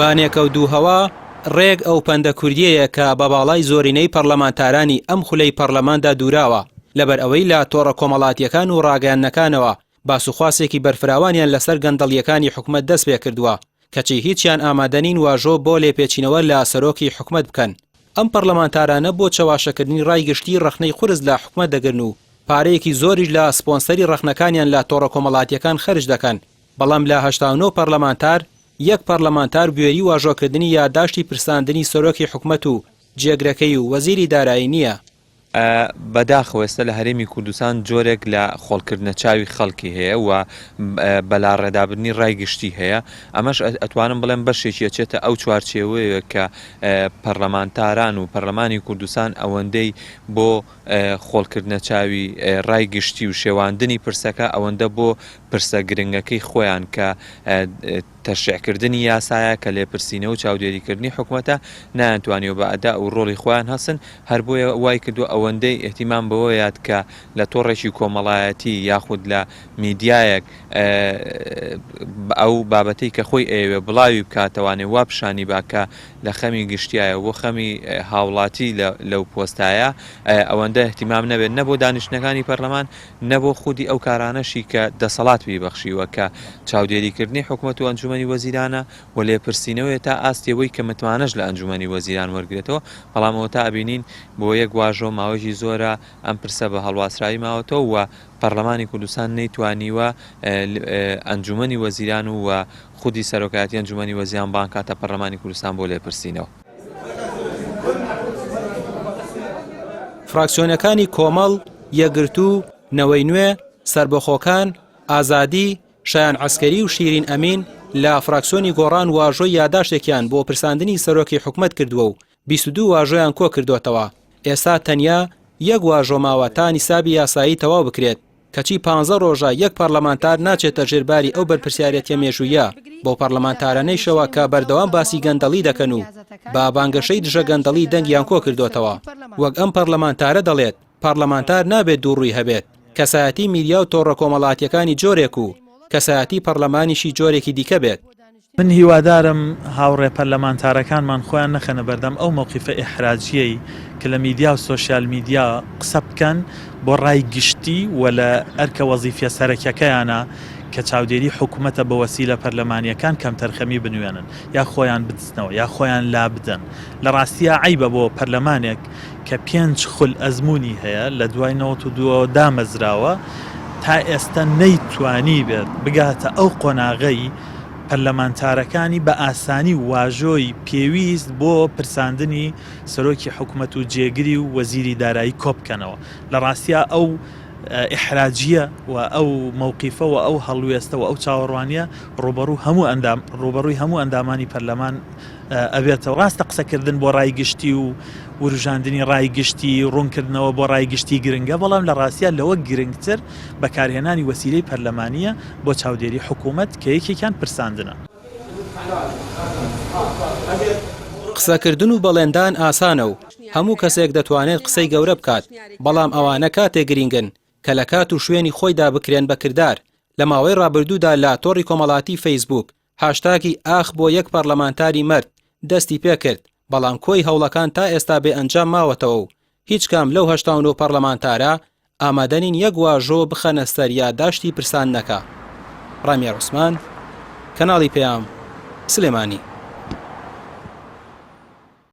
بانێکە و دووهەوا ڕێک ئەو پەندە کوردیەیە کە بە باڵای زۆرینەی پەڕلەمانتارانی ئەم خولەی پەڕلەماندا دووراوە، لەبەر ئەوەی لە تۆڕە کۆمەڵاتیەکان و ڕاگەیاندنەکانەوە باسوخواسێکی بەرفراوانیان لەسەر گەندەڵییەکانی حکومەت دەستپێکردووە، کەچی هیچیان ئامادە نین واژۆ بۆ لێپێچینەوە لە سەرۆکی حکومەت بکەن. ئەم پەڕلەمانتارانە بۆ چەواشەکردنی ڕای گشتی ڕەخنەی قورس لە حکومەت دەگرن و پارەیەکی زۆریش لە سپۆنسەری ڕەخنەکانیان لە تۆڕە کۆمەڵاتییەکان خەرج دەکەن، بەڵام لە 89 پەڕلەمانتار، یەک پەڕلەمانتار بوێری واژۆکردنی یاداشتی پرساندنی سەرۆکی حکومەت و جێگرەکەی و وەزیری دارایی نییە. بەداخەوە ئێستا لە هەرێمی کوردستان جۆرێک لە خۆڵکردنە چاوی خەڵکی هەیە و بەلاڕێدابردنی ڕای گشتی هەیە ئەمەش ئەتوانم بڵێم بەشێکی ئەچێتە ئەو چوارچێوەیە کە پەرلەمانتاران و پەرلەمانی کوردستان ئەوەندەی بۆ خۆڵکردنە چاوی ڕای گشتی و شێواندنی پرسەکە ئەوەندە بۆ پرسە گرنگەکەی خۆیان کە تەشریعکردنی یاسایە کە لێپرسینەوە و چاودێریکردنی حکومەتە، نەیانتوانیوە بە ئەداء و ڕۆڵی خۆیان هەستن، هەر بۆیە وای کردووە ئەوەندەی ئیهتیمام بەوە یات کە لە تۆڕێکی کۆمەڵایەتی یاخود لە میدیایەک ئەو بابەتەی کە خۆی ئەیەوێ بڵاوی بکاتەوانێ وا پیشانی با کە لە خەمی گشتیایە و بۆ خەمی هاوڵاتی لەو پۆستایە ئەوەندە ئیهتیمام نەبێت نە بۆ دانیشتنەکانی پەرلەمان نە بۆ خودی ئەو کارانەشی کە دەسەڵات پێی بەخشیوە کە چاودێریکردنی حکومەت و ئەنجومەنی وەزیرانە و لێپرسینەوەیە تا ئاستی ئەوەی کە متمانەش لە ئەنجومەنی وەزیران وەرگرێتەوە، بەڵام ئەوەتا ئەبینین بۆ یەک واژۆ ماوەیەکی زۆرە ئەم پرسە بە هەڵواسراوی ماوەتەوە و پەرلەمانی کوردستان نەیتوانیوە ئەنجومەنی وەزیران و خودی سەرۆکایەتی ئەنجومەنی وەزیران بانگ کاتە پەرلەمانی کوردستان بۆ لێپرسینەوە. فراکسیۆنەکانی کۆمەڵ، یەکگرتوو، نەوەی نوێ، سەربەخۆکان، ئازادی، شایان عەسکەری و شیرین ئەمین لە فراکسیۆنی گۆڕان واژۆی یاداشتێکیان بۆ پرساندنی سەرۆکی حکومەت کردووە و 22 واژۆیان کۆکردۆتەوە، ئێستا تەنیا یەک واژۆ ماوە تا نیسابی یاسایی تەواو بکرێت. کەچی پانزە ڕۆژە یەک پەڕلەمانتار ناچێتە ژێر باری ئەو بەرپرسیارێتیە مێژوویە، بەو پەڕلەمانتارانەیشەوە کە بەردەوام باسی گەندەڵی دەکەن و بە بانگەشەی دژە گەندەڵی دەنگیان کۆکردۆتەوە. وەک ئەم پەڕلەمانتارە دەڵێت، پەڕلەمانتار نابێت دووڕووی هەبێت، کەسایەتی میدیا و تۆڕە کۆمەڵاتیەکانی جۆرێک و کەسایەتی پەڕلەمانیشی جۆرێکی دیکە بێت. من هیوادارم هاوڕێ پەرلەمانتارەکانمان خۆیان نەخەنە بەردەم ئەو مەوقیفە ئیحراجیەی کە لە میدیا و سۆشیال میدیا قسە بکەن بۆ ڕای گشتی و لە ئەرکە وەزیفیە سەرەکیەکەیانا کە چاودێری حکومەتە بە وەسیلە پەرلەمانیەکان کەمتەرخەمی بنوێنن یا خۆیان بدزنەوە یا خۆیان لابدەن لە ڕاستیا عەیبە بۆ پەرلەمانێک کە پێنج خول ئەزموونی هەیە لە دوای 92 ەوە دامەزراوە تا ئێستا نەیتوانیبێت بگاتە ئەو قۆناغەی پەرلەمانتارەکانی بە ئاسانی واژۆی پێویست بۆ پرساندنی سەرۆکی حکومەت و جێگری و وەزیری دارایی کۆبکەنەوە. لە ڕاستیا ئەو ئیحراجییە و ئەو مەوقیفە و ئەو هەڵوێستە و ئەو چاوەڕوانییە ڕووبەڕوو هەموو ئەندام ڕووبەڕووی هەموو ئەندامانی پەرلەمان ئەبێتەوە. ڕاستە قسەکردن بۆ ڕای گشتی و وروژاندنی ڕای گشتی، ڕوونکردنەوە بۆ ڕای گشتی گرنگە، بەڵام لە ڕاستیا لەوە گرنگتر بەکارهێنانی وەسیلەی پەرلەمانییە بۆ چاودێری حکوومەت کە یەکێکیان پرساندنە. قسەکردن و بەڵێندان ئاسانە و هەموو کەسێک دەتوانێت قسەی گەورە بکات، بەڵام ئەوانە کاتێک گرینگن کە لە کات و شوێنی خۆیدا بکرێن بە کردار. لە ماوەی ڕابردوودا لە تۆڕی کۆمەڵاتی فەیسبووک هاشتاگی ئاخ بۆ یەک پەڕلەمانتاری مەرد دەستی پێکرد، بەڵام کۆی هەوڵەکان تا ئێستا بێ ئەنجام ماوەتەوە و هیچ کام لەو 89 پەڕلەمانتارە ئامادەنین یەک واژۆ بخەنە سەر یاداشتی پرساندنەکە. ڕامیار عوسمان، کەناڵی پەیام، سلێمانی.